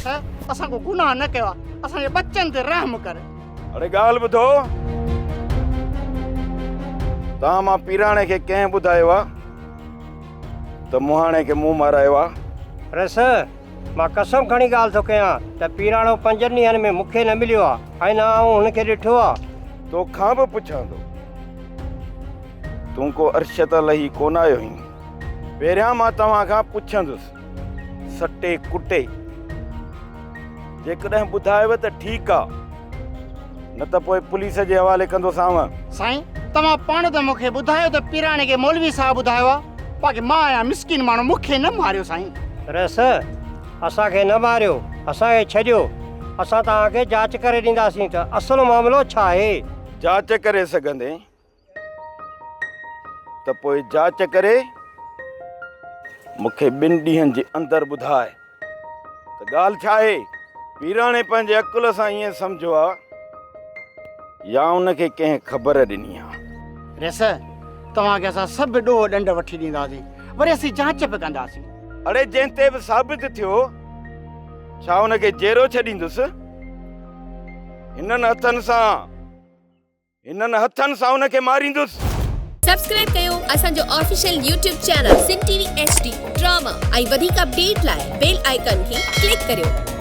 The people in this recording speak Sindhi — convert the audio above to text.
رئيس، اسان ڪو گناهه نه ڪيو آ، اسان جي ٻچن تي رحم ڪر. اڙي ڳالهه ٻڌو، توهان مان پيراڻي کي ڪنهن ٻڌايو آ ته مهاڻي کي مون مارايو آ؟ رئيس، مان قسم کڻي ڳالهه ٿو ڪيان ته پيراڻو پنجن ڏينهن ۾ مون کي نه مليو آ ۽ نه آئون هن کي ڏٺو آ. توکان به پڇان ٿو، تون ڪو عرش تان لهي ڪونه آيو آهين. پهريان مان توهان کان پڇندس، سٽي ڪٽي جيڪڏهن ٻڌايو ته ٺيڪ آ، نه ته پوء پوليس جي حوالي ڪندوسانو. سائين، توهان پاڻ ته مون کي ٻڌايو ته پيراڻي کي مولوي صاحب ٻڌايو آ، باقي مان آهيان مسڪين ماڻهو، مون کي نه ماريو سائين. رئيس، اسان کي نه ماريو، اسان کي ڇڏيو، اسان توهان کي جاچ ڪري ڏينداسين ته اصل معاملو ڇا آهي. جاچ ڪري سگهندين؟ ته پوء جاچ ڪري مون کي ٻن ڏينهن جي اندر ٻڌاء ته ڳالهه ڇا آهي؟ پيراڻي پنهنجي عقل سان ائين سمجهيو آ يا ان کي ڪنهن خبر ڏني آ؟ ريس، توهان کي اسان سڀ ڏوهه ڏنڊ وٺي ڏينداسين، وري اسين جاچ به ڪنداسين. اڙي جنهن تي به ثابت ٿيو، ڇا ان کي جيئرو ڇڏيندس؟ هنن هٿن سان. هنن هٿن سان ان کي ماريندس. سبسڪرائب ڪيو اسان جو official YouTube channel Sindh T V H D drama ۽ وڌيڪ اپڊيٽ لاء بيل آئيڪان کي ڪلڪ ڪريو.